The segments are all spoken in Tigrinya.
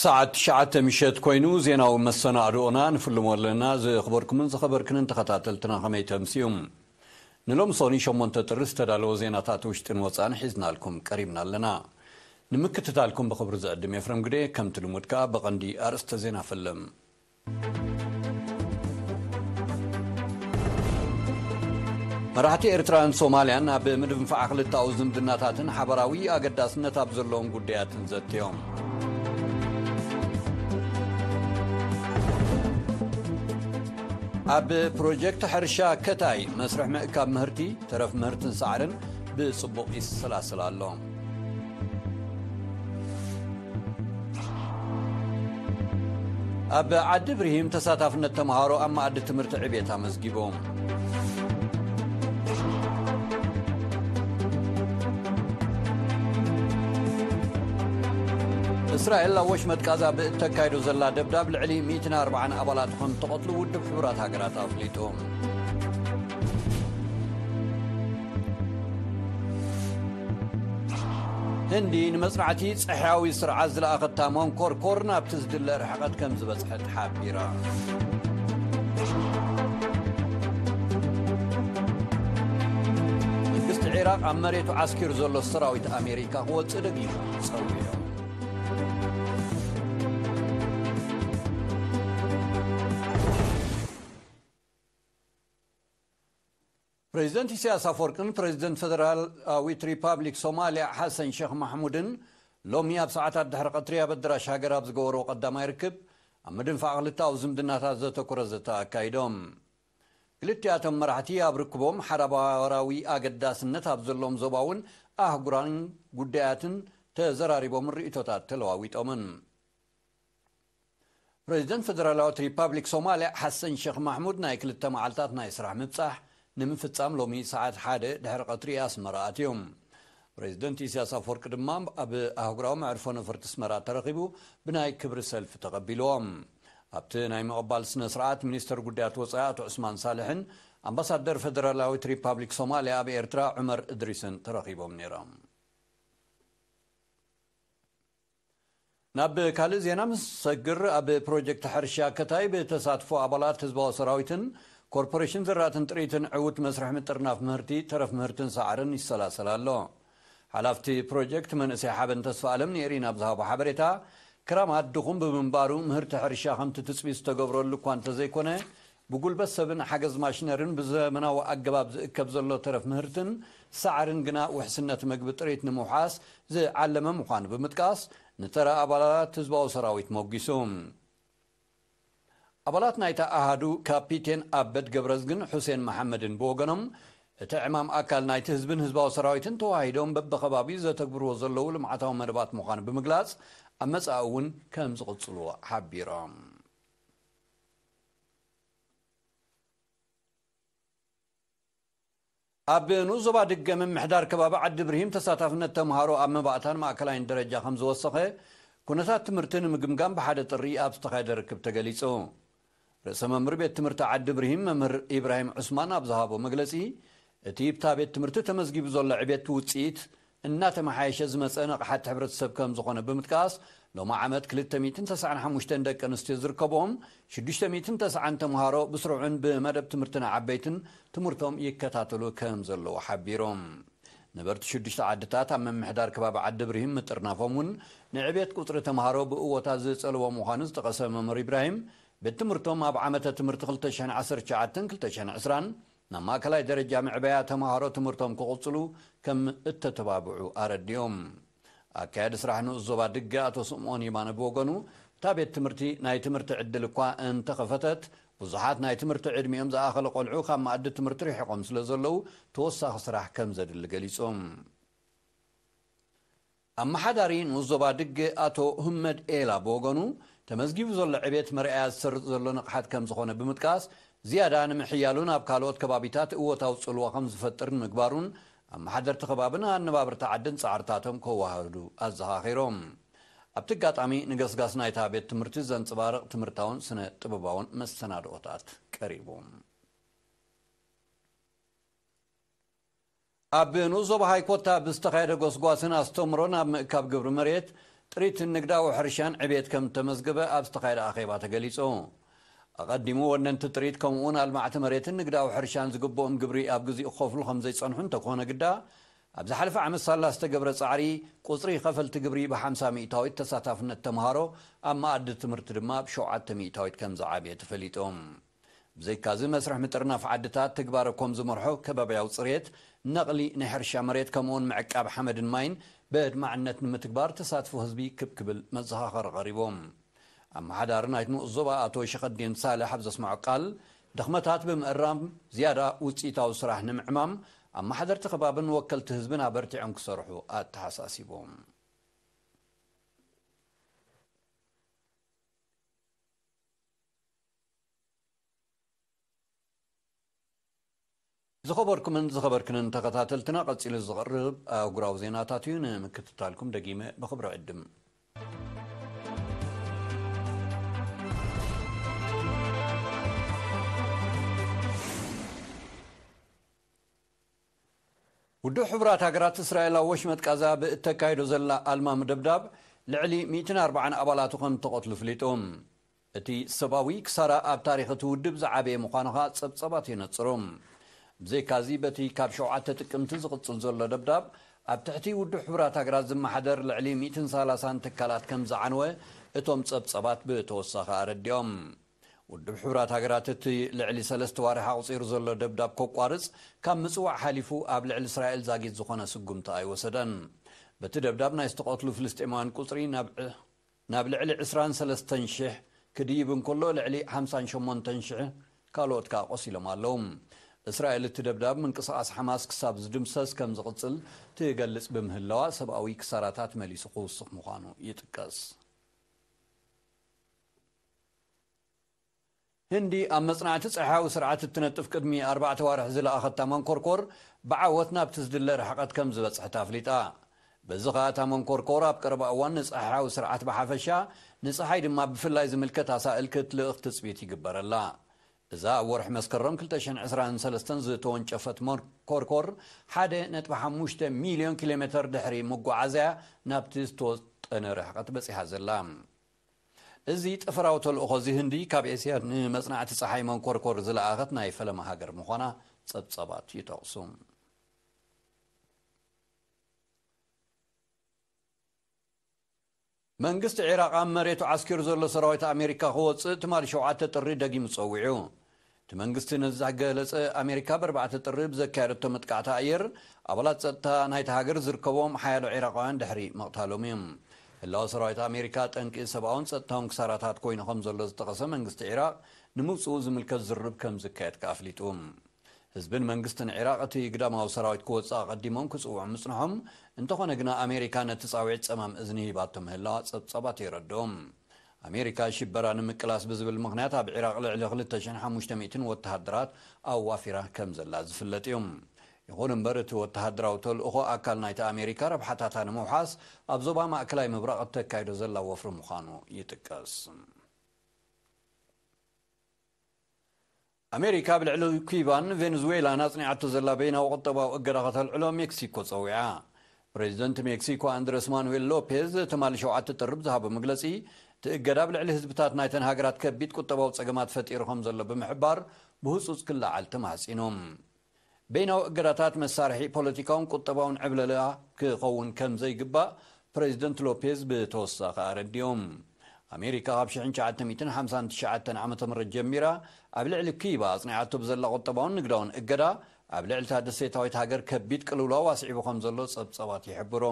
ሰዓት ትሽዓተ ምሸት ኮይኑ ዜናዊ መሰናድኦና ንፍልሞ ኣለና። ዝኽበርኩምን ዝኸበርክንን ተኸታተልትና ከመይ ተምስዩም? ንሎም ሶኒ ሸሞንተ ጥሪ ዝተዳለወ ዜናታት ውሽጥን ወፃእን ሒዝናልኩም ቀሪብና ኣለና። ንምክትታልኩም ብኽብሪ ዝዕድም ኤፍረም ግደ። ከምቲ ልሙድ ከኣ ብቐንዲ ኣርእስተ ዜና ፈልም። መራሕቲ ኤርትራን ሶማልያን ኣብ ምድንፋዕ ክልተኣዊ ዝምድናታትን ሓበራዊ ኣገዳስነት ኣብ ዘለዎም ጉዳያትን ዘትዮም። ኣብ ፕሮጀክት ሕርሻ ከታይ መስርሕ ምእካብ ምህርቲ፣ ተረፍ ምህርትን ሳዕርን ብጽቡቕ ይሰላሰል ኣሎ። ኣብ ዓዲ ብርሂም ተሳታፍነት ተምሃሮ ኣብ መኣዲ ትምህርቲ ዕቤት ኣመዝጊቡ። እስራኤል ኣብ ወሽመጥ ጋዛ ብእተካይዶ ዘላ ደብዳብ ልዕሊ ሚእትን ኣርባዓን ኣባላት ከም ተቐትሉ ውድብ ሕቡራት ሃገራት ኣፍሊጡ። ህንዲ ንመጽናዕቲ ጸሓያዊ ስርዓት ዝለኣኸታ መንኮርኮር ናብቲ ዝድለ ርሕቐት ከም ዝበጽሐት ሓቢራ። መንግስቲ ዒራቕ ኣብ መሬቱ ዓስኪሩ ዘሎ ሰራዊት ኣሜሪካ ክወጽእ ደጊሙ ጸዊዑ። ፕሬዚደንት ኢሳያስ ኣፈወርቅን ፕሬዚደንት ፈደራላዊት ሪፓብሊክ ሶማልያ ሓሰን ሸኽ ማሕሙድን ሎሚ ኣብ ሰዓታት ድሕሪ ቀትሪ ኣብ ኣዳራሽ ሃገር ኣብ ዝገበርዎ ቀዳማይ ርክብ፣ ኣብ ምድንፋዕ ክልተኣዊ ዝምድናታት ዘተኮረ ዘተ ኣካይዶም። ክልቲኣቶም መራሕቲ ኣብ ርክቦም ሓባራዊ ኣገዳስነት ኣብ ዘለዎም ዞባውን ኣህጉራን ጉዳያትን ተዘራሪቦምን ርእይቶታት ተለዋዊጦምን። ፕሬዚደንት ፈደራላዊት ሪፓብሊክ ሶማልያ ሓሰን ሸኽ ማሕሙድ ናይ ክልተ መዓልታት ናይ ስራሕ ምብጻሕ ንምፍጻም ሎሚ ሰዓት ሓደ ድሕሪ ቀትሪ ኣስመራ ኣትዮም። ፕሬዚደንት ኢሳያስ ኣፈወርቂ ድማ ኣብ ኣህጉራዊ መዕርፎ ነፈርቲ ኣስመራ ተረኺቡ ብናይ ክብሪ ሰልፊ ተቐቢልዎም። ኣብቲ ናይ ምቕባል ስነ ስርዓት ሚኒስተር ጉዳያት ወጻኢ ኣቶ ዑስማን ሳልሕን ኣምባሳደር ፈደራላዊት ሪፓብሊክ ሶማልያ ኣብ ኤርትራ ዑመር እድሪስን ተረኺቦም ነይሮም። ናብ ካልእ ዜና ምስ ሰግር፣ ኣብ ፕሮጀክት ሕርሻ ከታይ ብተሳትፎ ኣባላት ህዝባዊ ሰራዊትን ኮርፖሬሽን ዘራእትን ጥሪትን ዕዉት መስርሕ ምጥርናፍ ምህርቲ፣ ተረፍ ምህርትን ሳዕርን ይሰላሰል ኣሎ። ሓላፍቲ ፕሮጀክት መንእሰይ ሓበን ተስፋ ኣለም ንኤሪና ኣብ ዝሃቦ ሓበሬታ፣ ክራማት ድኹም ብምንባሩ ምህርቲ ሕርሻ ከምቲ ትጽቢት ዝተገብረሉ እኳ እንተዘይኮነ፣ ብጉልበት ሰብን ሓገዝ ማሽነርን ብዘመናዊ ኣገባብ ዝእከብ ዘሎ ተረፍ ምህርትን ሳዕርን ግና ውሕስነት መግቢ ጥሪት ንምውሓስ ዝዓለመ ምዃኑ ብምጥቃስ፣ ንተራ ኣባላት ህዝባዊ ሰራዊት ሞጒሱ። ኣባላት ናይታ ኣሃዱ ካፒቴን ኣበድ ገብረዝግን ሑሴን መሓመድን ብወገኖም፣ እቲ ዕማም ኣካል ናይቲ ህዝብን ህዝባዊ ሰራዊትን ተዋሂዶም በብኸባቢኡ ዘተግብርዎ ዘለዉ ልምዓታዊ መደባት ምዃኑ ብምግላጽ፣ ኣብ መጻኢ እውን ከም ዝቕጽልዎ ሓቢሮም። ኣብ ንኡስ ዞባ ድገ ምምሕዳር ከባቢ ዓዲ ብርሂም ተሳታፍነት ተምሃሮ ኣብ መባእታን ማእከላይን ደረጃ ከም ዝወሰኸ፣ ኩነታት ትምህርቲ ንምግምጋም ብሓደ ጥሪ ኣብ ዝተኻየደ ርክብ ተገሊጹ። ርእሰ መምህር ቤት ትምህርቲ ዓዲ ብርሂም መምህር ኢብራሂም ዑስማን ኣብ ዝሃቦ መግለጺ፣ እቲ ብታ ቤት ትምህርቲ ተመዝጊቡ ዘሎ ዕቤት ውጽኢት እናተመሓየሸ ዝመጸ ንቕሓት ሕብረተሰብ ከም ዝኾነ ብምጥቃስ፣ ሎሚ ዓመት ክልተ ሚእትን ተስዓን ሓሙሽተን ደቂ ኣንስትዮ ዝርከብኦም ሽዱሽተ ሚእትን ተስዓን ተምሃሮ ብስሩዕን ብመደብ ትምህርቲ ንዓበይትን ትምህርቶም ይከታተሉ ከም ዘለዉ ሓቢሮም። ነበርቲ ሽዱሽተ ዓድታት ኣብ ምምሕዳር ከባቢ ዓዲ ብርሂም ምጥርናፎም እውን ንዕቤት ቁጽሪ ተምሃሮ ብእወታ ዝጸልዎ ምዃኑ ዝጠቐሰ መምህር ኢብራሂም፣ ቤት ትምህርቶም ኣብ ዓመተ ትምህርቲ ክልተ ሽሕን ዓሰርተ ትሽዓተን ክልተ ሽሕን ዕስራን ናብ ማእከላይ ደረጃ መዕበያ ተምሃሮ ትምህርቶም ክቕጽሉ ከም እተተባብዑ ኣረዲኦም። ኣካያዲ ስራሕ ንኡስ ዞባ ድገ ኣቶ ስምኦን የማነ ብወገኑ፣ እታ ቤት ትምህርቲ ናይ ትምህርቲ ዕድል እኳ እንተኸፈተት፣ ብዙሓት ናይ ትምህርቲ ዕድሚኦም ዝኣኸለ ቆልዑ ካብ መኣዲ ትምህርቲ ርሒቖም ስለ ዘለዉ፣ ተወሳኺ ስራሕ ከም ዘድሊ ገሊጹ። ኣመሓዳሪ ንኡስ ዞባ ድገ ኣቶ ህመድ ኤላ ብወገኑ፣ ተመዝጊቡ ዘሎ ዕቤት መርኣያ ዝሰርጽ ዘሎ ንቕሓት ከም ዝኾነ ብምጥቃስ፣ ዝያዳ ንምሕያሉን ኣብ ካልኦት ከባቢታት እወታዊ ጽልዋ ከም ዝፈጥር ንምግባሩን፣ ኣመሓደርቲ ከባብን ኣነባብርቲ ዓድን ጻዕርታቶም ከወሃህዱ ኣዘኻኺሮም። ኣብቲ ኣጋጣሚ ንገስጋስ ናይታ ቤት ትምህርቲ ዘንጽባርቕ ትምህርታውን ስነ ጥበባውን መሰናድኦታት ቀሪቡ። ኣብ ንኡስ ዞባ ሃይኮታ ብዝተኻየደ ጎስጓስን ኣስተምሮን ኣብ ምእካብ ግብሪ መሬት ጥሪትን ንግዳዊ ሕርሻን ዕቤት ከም ተመዝገበ ኣብ ዝተኻየደ ኣኼባ ተገሊጹ። ኣቐዲሙ ወነንቲ ጥሪት ከምኡውን ኣልማዕቲ መሬትን ንግዳዊ ሕርሻን ዝግብኦም ግብሪ ኣብ ግዜኡ ክኸፍሉ ከም ዘይጸንሑ እንተኾነ ግዳ፣ ኣብ ዝሓለፈ ዓመት ሳላ ዝተገብረ ጻዕሪ ቁጽሪ ከፈልቲ ግብሪ ብ50 ሚእታዊት፣ ተሳታፍነት ተምሃሮ ኣብ መኣዲ ትምህርቲ ድማ ብ7 ሚእታዊት ከም ዝዓበየ ተፈሊጡ። ብዘይካዚ መስርሕ ምጥርናፍ ዓድታት ትግባረ ከም ዝመርሖ ከባብያዊ ጽሬት፣ ነቕሊ ናይ ሕርሻ መሬት ከምኡውን ምዕቃብ ሓመድን ማይን በድማዕነት ንምትግባር ተሳትፎ ህዝቢ ክብ ክብል መዘኻኸሪ ቀሪቦም። ኣመሓዳሪ ናይቲ ንኡስ ዞባ ኣቶ ሸኸዲን ሳልሕ ኣብ ዘስምዖ ቃል፣ ድኽመታት ብምእራም ዝያዳ ውፅኢታዊ ስራሕ ንምዕማም ኣመሓደርቲ ከባብን ወከልቲ ህዝብን ኣበርቲዖም ክሰርሑ ኣተሓሳሲቦም። ዝኸበርኩምን ዝኸበርክንን ተኸታተልትና፣ ቀጺሉ ዝቐርብ ኣህጉራዊ ዜናታት እዩ። ንምክትታልኩም ደጊመ ብኽብሪ ዕድም። ውድብ ሕቡራት ሃገራት፣ እስራኤል ኣብ ወሽመጥ ቃዛ ብእተካይዶ ዘላ ኣልማሚ ደብዳብ ልዕሊ ሚእትን ኣርባዓን ኣባላቱ ከም እተቐትሉ ኣፍሊጡ። እቲ ሰብኣዊ ክሳራ ኣብ ታሪኽ እቲ ውድብ ዝዓበየ ምዃኑ ኸኣ ጸብጻባት የነጽሩ። ብዘይካዚ፣ በቲ ካብ ሸውዓተ ጥቅምቲ ዝቕጽል ዘሎ ደብዳብ፣ ኣብ ትሕቲ ውድብ ሕቡራት ሃገራት ዝመሓደር ልዕሊ ሚእትን ሰላሳን ትካላት ከም ዝዓነወ እቶም ጸብጻባት ብተወሳኺ ኣረዲኦም። ውድብ ሕቡራት ሃገራት፣ እቲ ልዕሊ ሰለስተ ዋርሕ ኣቑጺሩ ዘሎ ደብዳብ ከቋርጽ ካብ ምጽዋዕ ሓሊፉ፣ ኣብ ልዕሊ እስራኤል ዛጊት ዝኾነ ስጉምቲ ኣይወሰደን። በቲ ደብዳብ፣ ናይ ዝተቐትሉ ፍልስጤማውያን ቁጽሪ ናብ ናብ ልዕሊ ዕስራን ሰለስተን ሽሕ ክድይብ እንከሎ፣ ልዕሊ ሓምሳን ሸሞንተን ሽሕ ካልኦት ከኣ ቆሲሎም ኣለዉ። እስራኤል፣ እቲ ደብዳብ ምንቅስቓስ ሓማስ ክሳብ ዝድምሰስ ከም ዝቕጽል ትገልጽ ብምህላዋ፣ ሰብኣዊ ክሳራታት መሊሱ ክውስኽ ምዃኑ ይጥቀስ። ህንዲ ኣብ መጽናዕቲ ጸሓያዊ ስርዓት እትነጥፍ ቅድሚ ኣርባዕተ ዋርሕ ዝለኣኸታ መንኮርኮር ብዓወት ናብቲ ዝድለ ርሕቐት ከም ዝበጽሐት ኣፍሊጣ። በዚ ኸኣ፣ እታ መንኮርኮር ኣብ ቀረባ እዋን ንጸሓያዊ ስርዓት ብሓፈሻ፣ ንጸሓይ ድማ ብፍላይ ዝምልከት ኣሳእል ክትልእኽ ትጽቢት ይግበረላ። እዛ ኣብ ወርሒ መስከረም ክልተ ሽሕን ዕስራን ሰለስተን ዝተወንጨፈት መንኮርኮር፣ ሓደ ነጥቢ ሓሙሽተ ሚልዮን ኪሎ ሜተር ድሕሪ ምጉዓዝያ፣ ናብቲ ዝተወጠነ ርሕቐት በጺሓ ዘላ። እዚ ጠፈራዊ ተልእኾ እዚ፣ ህንዲ ካብ ኤስያ ንመጽናዕቲ ጸሓይ መንኮርኮር ዝለኣኸት ናይ ፈለማ ሃገር ምዃና ጸብጻባት ይጠቕሱ። መንግስቲ ዒራቕ ኣብ መሬቱ ዓስኪሩ ዘሎ ሰራዊት ኣሜሪካ ክወጽእ ትማሊ ሸውዓተ ጥሪ ደጊሙ ጸዊዑ። እቲ መንግስቲ ነዚ ዝገለጸ፣ ኣሜሪካ ብ ኣርባዕተ ጥሪ ብዘካየደቶ መጥቃዕቲ ኣየር፣ ኣባላት ጸጥታ ናይታ ሃገር ዝርከቦም ሓያሎ ዒራቓውያን ድሕሪ ምቕታሎም እዩ። ህላወ ሰራዊት ኣሜሪካ ጠንቂ ሰብኣውን ጸጥታውን ክሳራታት ኮይኑ ከም ዘሎ ዝጠቐሰ መንግስቲ ዒራቕ፣ ንምውጽኡ ዝምልከት ዝርርብ ከም ዝካየድ ከኣ ኣፍሊጡ። ህዝብን መንግስትን ዒራቕ፣ እቲ ግዳማዊ ሰራዊት ክወጽእ ኣቐዲሞም ክጽውዑ ምጽንሖም፣ እንተኾነ ግና፣ ኣሜሪካ ነቲ ጻውዒት ጸማም እዝኒ ሂባቶ ምህላዋ ጸብጻባት የረድኡ። ኣሜሪካ ሽበራ ንምቅላስ ብዝብል ምኽንያት፣ ኣብ ዒራቕ ልዕሊ ክልተ ሽሕን ሓሙሽተ ሚእትን ወተሃደራት ኣዋፊራ ከም ዘላ ዝፍለጥ እዩ። ይኹን እምበር፣ እቲ ወተሃደራዊ ተልእኾ፣ ኣካል ናይቲ ኣሜሪካ ረብሓታታ ንምውሓስ፣ ኣብ ዞባ ማእከላይ ምብራቕ እተካይዶ ዘላ ወፍሪ ምዃኑ ይጥቀስ። ኣሜሪካ ኣብ ልዕሊ ኩባን ቬኔዙዌላን ኣጽኒዓቶ ዘላ በይናዊ ቁጠባዊ እገዳ ከተልዕሎ ሜክሲኮ ጸዊዓ። ፕሬዚደንት ሜክሲኮ ኣንድረስ ማኑዌል ሎፔዝ ትማሊ ሸውዓተ ጥሪ ብዝሃቦ መግለጺ፣ እቲ እገዳ ኣብ ልዕሊ ህዝብታት ናይተን ሃገራት ከቢድ ቁጠባዊ ጸገማት ፈጢሩ ከም ዘሎ ብምሕባር፣ ብህጹጽ ክለዓል ተማሕጺኑ። በይናዊ እገዳታት መሳርሒ ፖለቲካውን ቁጠባውን ዕብለላ ክኸውን ከም ዘይግባእ ፕሬዚደንት ሎፔዝ ብተወሳኺ ኣረዲኦም። ኣሜሪካ ካብ ሽሕን ትሽዓተ ሚእትን ሓምሳን ትሽዓተን ዓመተ ምህረት ጀሚራ ኣብ ልዕሊ ኩባ ኣጽኒዓቶ ብዘላ ቁጠባውን ንግዳውን እገዳ፣ ኣብ ልዕሊ እታ ደሴታዊት ሃገር ከቢድ ቅልውላው ኣስዒቡ ከም ዘሎ ጸብጻባት ይሕብሩ።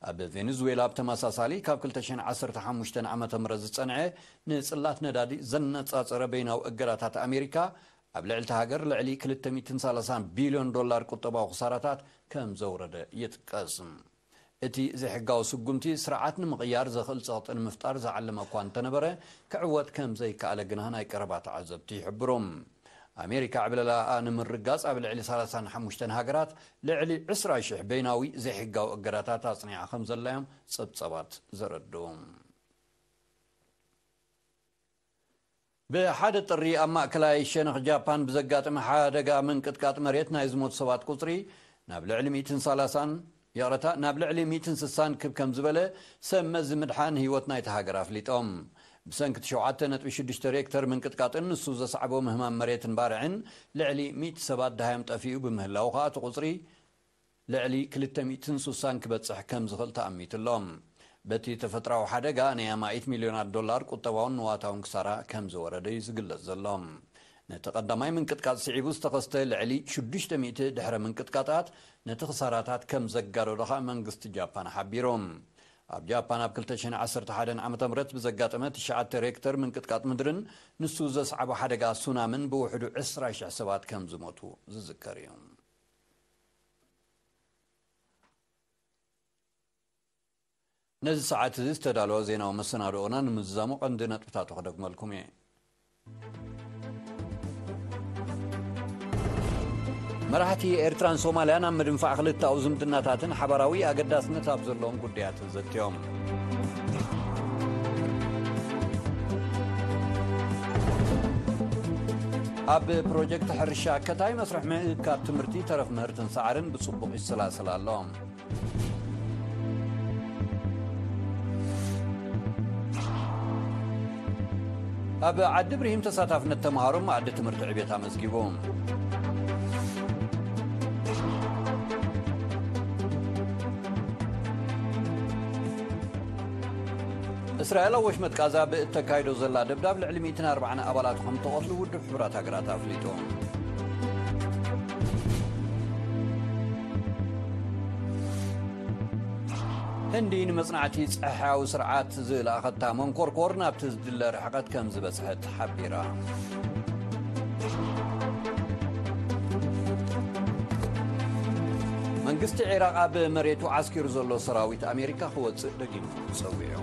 ኣብ ቬኔዙዌላ ብተመሳሳሊ ካብ ክልተ ሽሕን ዓሰርተ ሓሙሽተን ዓመተ ምህረት ዝጸንዐ ንጽላት ነዳዲ ዘነጻጸረ በይናዊ እገዳታት ኣሜሪካ፣ ኣብ ልዕሊ እታ ሃገር ልዕሊ ክልተ ሚእትን ሰላሳን ቢልዮን ዶላር ቁጠባዊ ክሳራታት ከም ዘውረደ ይጥቀስ። እቲ ዘይሕጋዊ ስጉምቲ፣ ስርዓት ንምቕያር ዘኽእል ጸቕጢ ንምፍጣር ዝዓለመ እኳ እንተነበረ፣ ክዕወት ከም ዘይከኣለ ግና ናይ ቀረባ ተዓዘብቲ ይሕብሩ። ኣሜሪካ ዕብለላኣ ንምርጋጽ ኣብ ልዕሊ ሰላሳን ሓሙሽተን ሃገራት ልዕሊ ዕስራ ሽሕ በይናዊ ዘይሕጋዊ እገዳታት ኣጽኒዓ ከም ዘላ እዮም ጸብጻባት ዘረድኡ። ብሓደ ጥሪ፣ ኣብ ማእከላይ ሸነኽ ጃፓን ብዘጋጠመ ሓደጋ ምንቅጥቃጥ መሬት ናይ ዝሞቱ ሰባት ቁጽሪ ናብ ልዕሊ ሚእትን ሰላሳን ይቕረታ፣ ናብ ልዕሊ ሚእትን ስሳን ክብ ከም ዝበለ ሰብ መዚ ምድሓን ህይወት ናይቲ ሃገር ኣፍሊጦም። ብሰንኪ እቲ ሸውዓተ ነጥቢ ሽዱሽተ ሬክተር ምንቅጥቃጥን ንሱ ዘስዓቦ ምህማም መሬትን ባርዕን ልዕሊ ሚእቲ ሰባት ደሃዮም ጠፊኡ ብምህላው ከኣ እቲ ቁጽሪ ልዕሊ ክልተ ሚእትን ስሳን ክበጽሕ ከም ዝኽእል ተኣሚቱ ኣሎ። በቲ ተፈጥራዊ ሓደጋ ናይ ኣማኢት ሚልዮናት ዶላር ቁጠባውን ንዋታውን ክሳራ ከም ዝወረደ እዩ ዝግለጽ ዘሎ። ነቲ ቀዳማይ ምንቅጥቃጥ ስዒቡ ዝተኸስተ ልዕሊ ሽዱሽተ ሚእቲ ድሕረ ምንቅጥቃጣት ነቲ ክሳራታት ከም ዘጋደዶ ከኣ መንግስቲ ጃፓን ሓቢሩ። ኣብ ጃፓን ኣብ ክልተ ሽሕን ዓሰርተ ሓደን ዓመተ ምህረት ብዘጋጠመ ትሽዓተ ሬክተር ምንቅጥቃጥ ምድርን ንሱ ዘስዓቦ ሓደጋ ሱናምን ብውሕዱ ዕስራ ሽሕ ሰባት ከም ዝሞቱ ዝዝከር እዩ። ነዚ ሰዓት እዚ ዝተዳለወ ዜናዊ መሰናድኦና ንምዝዛሙ ቀንዲ ነጥብታቱ ክደግመልኩም እየ። መራሕቲ ኤርትራን ሶማልያን ኣብ ምድንፋዕ ክልተኣዊ ዝምድናታትን ሓባራዊ ኣገዳስነት ኣብ ዘለዎም ጉዳያትን ዘትዮም። ኣብ ፕሮጀክት ሕርሻ ኣከታይ መስርሕ ምእካብ ትምህርቲ፣ ተረፍ ምህርትን ሳዕርን ብጽቡቕ ይሰላሰል ኣሎ። ኣብ ዓዲ ብርሂም ተሳታፍነት ተምሃሮ መኣዲ ትምህርቲ ዕቤት ኣመዝጊቡ። እስራኤል ኣብ ወሽመጥ ቃዛ ብእተካይዶ ዘላ ደብዳብ ልዕሊ ሚእትን ኣርባዓን ኣባላቱ ከም ተቐትሉ ውድብ ሕቡራት ሃገራት ኣፍሊጡ። ህንዲ ንመጽናዕቲ ጸሓያዊ ስርዓት ዝለኣኸታ መንኮርኮር ናብቲ ዝድለ ርሕቐት ከም ዝበጽሐት ሓቢራ። መንግስቲ ዒራቕ ኣብ መሬቱ ዓስኪሩ ዘሎ ሰራዊት ኣሜሪካ ክወጽእ ደጊሙ ጸዊዑ።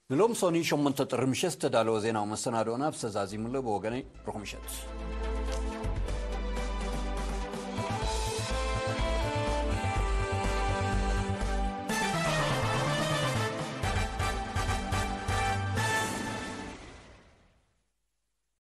ንሎም ሶኒ ሸሞንተ ጥሪ ምሸት ዝተዳለወ ዜናዊ መሰናድኦና ብሰዛዚሙሎ ብወገነይ ርኹም ምሸት።